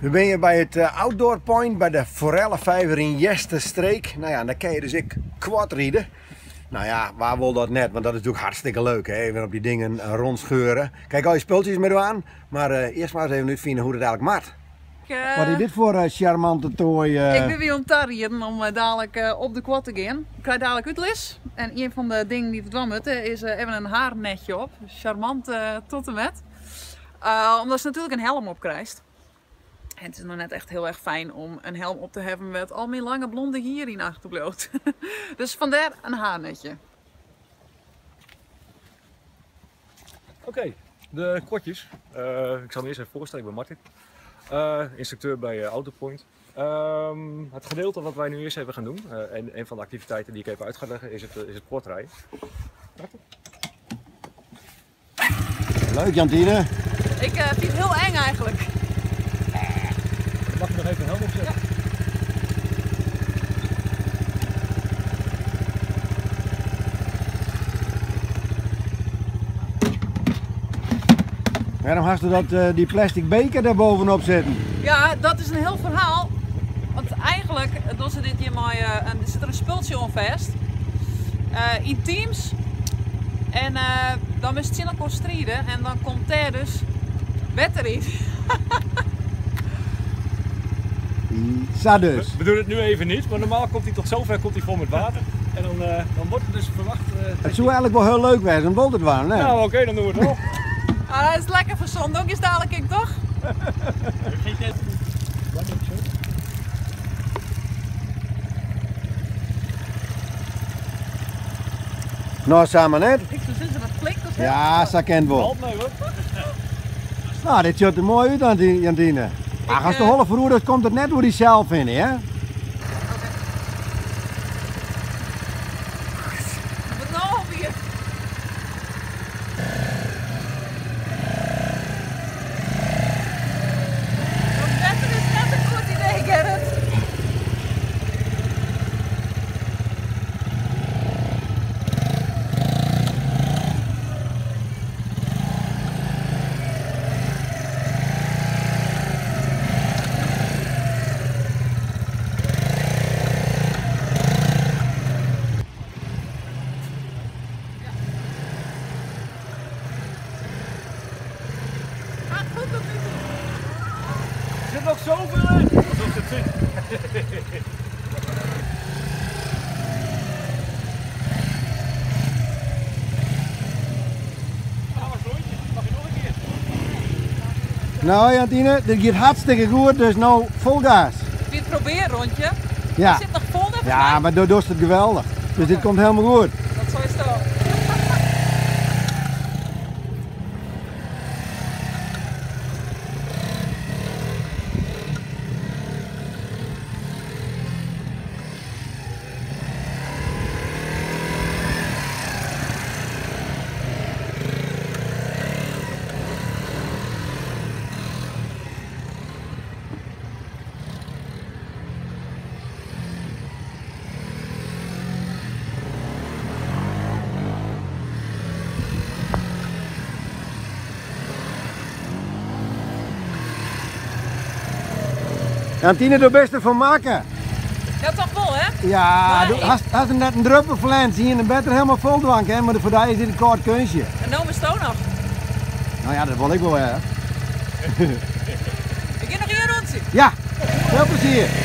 We binne hjir by it Outdoor Point by de Forellevijver yn Easterstreek. Nou ja, en dêr kinne je dus ek quad ride. Nou ja, wa wol dat net? Want dat is natuerlik hartstikke leuk, hè? Even op dy dingen rondscheuren. Kijk, al je spultsjes mei dwaan, mar earst mar ris even útfine hoe't it eigentlik moat. Wat is dit foar sjarmante toai? Ik bin wy oan it tarieden om dadelijk op de quad te gean. Ik krij dadelijk útlis. En ien fan de dingen dy't we dwaan moatte is even in haarnetje op. Sjarmant tot en met. Omdatst natuerlik in helm op krijst. En it is noch net echt hiel erch fijn om in helm op te hawwen wêr't al myn lange blonde hier yn achterbliuwt. Dus fandêr in haarnetje. Oké, de quadjes. Ik zal me eerst even voorstellen, ik ben Martin. Instructeur bij Autopoint. Het gedeelte wat wij nu eerst even gaan doen, en een van de activiteiten die ik even uit ga leggen, is het quadrijden. Leuk Jantine. Ik vind het heel eng eigenlijk. Dan mag je nog even een helm opzetten. Ja. Waarom hast du dat, die plastic beker daar bovenop zitten? Ja, dat is een heel verhaal. Want eigenlijk doen ze dit hier mei, er zit er een spultsje oan fêst. In teams. En dan moest het elkaar strijden en dan komt daar dus wetter in. Zo dus. We doen het nu even niet, maar normaal komt hij tot zover komt hij vol met water. En dan wordt het dus verwacht Het dat zou je eigenlijk wel heel leuk zijn, dan wordt het warm, hè? Nou, oké, dan doen we het wel. Ah, dat is lekker voor zon, ook is dadelijk ik toch? Nou, samen net. Ik zou zeggen dat klinkt als Ja, heel dat kent wel. Valt mee hoor. Nou, dit ziet er mooi uit, Jantine. Maar Ik, als de holle verroerd, komt het net hoe die zelf in, hè? Oké. Wat nou alweer? Dat is net een goed idee, Gerrit. Er zit nog zoveel in! Alsof het zit. Mag je nog een keer? Nou Jantine, dit gaat hartstikke goed, dus nou vol gas. Wil je het proberen, rondje? Ja. Het zit nog vol, hè, Ja, mij? maar door is het geweldig. Dus dit komt helemaal goed. Dat zou je zo. Jantine, de beste van maken. Ja, toch wel, hè? Ja, Maar du ik hast er net een druppel flens hier in de bed er helemaal vol dwank, hè? Maar voor die is dit een kort kunstje. En nou is het ook nog. Nou ja, dat wil ik wel, hè. Ik ga nog hier rondje. Ja, veel plezier.